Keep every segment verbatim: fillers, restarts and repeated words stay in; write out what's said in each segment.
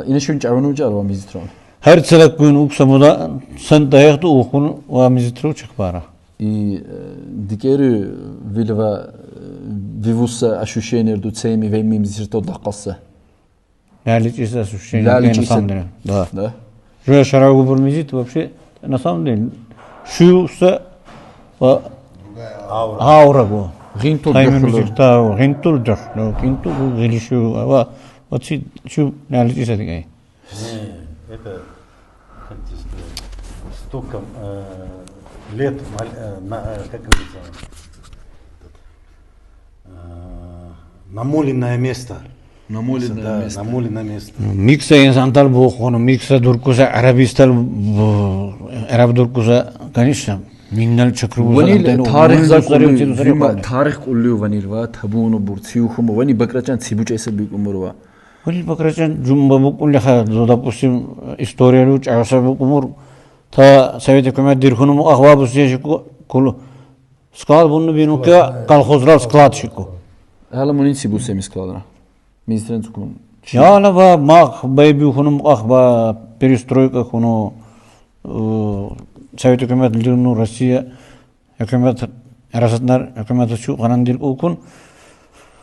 Иначе чавну чарва мизитрон. Гьар церекуйн укса муда сен дайехту ухун ва мизитру чехбара. И, э, дикери вилва, э, вивуса ощущение рду цеми веми мизирто дакъаса. Ляличиса ощущение, Ляличиса. На самом деле. Да. Да. Жуя шарагу бур мизит вообще, на самом деле. Шуса ва аура гу. Гъинтул Тайми духлу. Мизирта гъинтул духлу, гъинтул гъилишу ва, ва ци шу ляличиса дигай. Не, это, как тебе сказать, столько, э, лет, мол-, э, на, э, как говорится, этот, э, намоленное место. Намоленное Да, место. Намоленное место. Микса инсантал бу хуну, микса дуркуса, арабистал бу, араб дуркуса, конечно, миннал чакру Ванил тарих закулу, юма, тарих кулу ванил ва, табуну бур, цихуму, вани бакрачан цибучеса бикумурва. Ванил бакрачан жумба букулли ха, допустим, история лу чавса букумур, та Совет гьукумат дирхуну мукъах ва бу сешику кулу. Склад буну бину ке колхозрал склад шику. Гьала мунин ци бу семи складра. Мизитрен цукун. Яла ва мах бай бихуну мукъах ва перестройка хуну, э, Совет гьукумат лирну Россия гьукумат, Расатнар гьукумат чу къанан дир укун.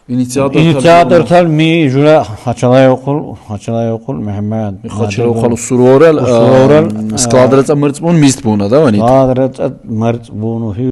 Инициатор Инициатор тал ми жура Гьачалай окъул, Гьачалай окъул, Мегьамед. Гьачалай окъул Сурорал, Сурорал, э, складра цӀа мырцӀ бун мизит буна, да, вани? Складра цӀа мырцӀ буну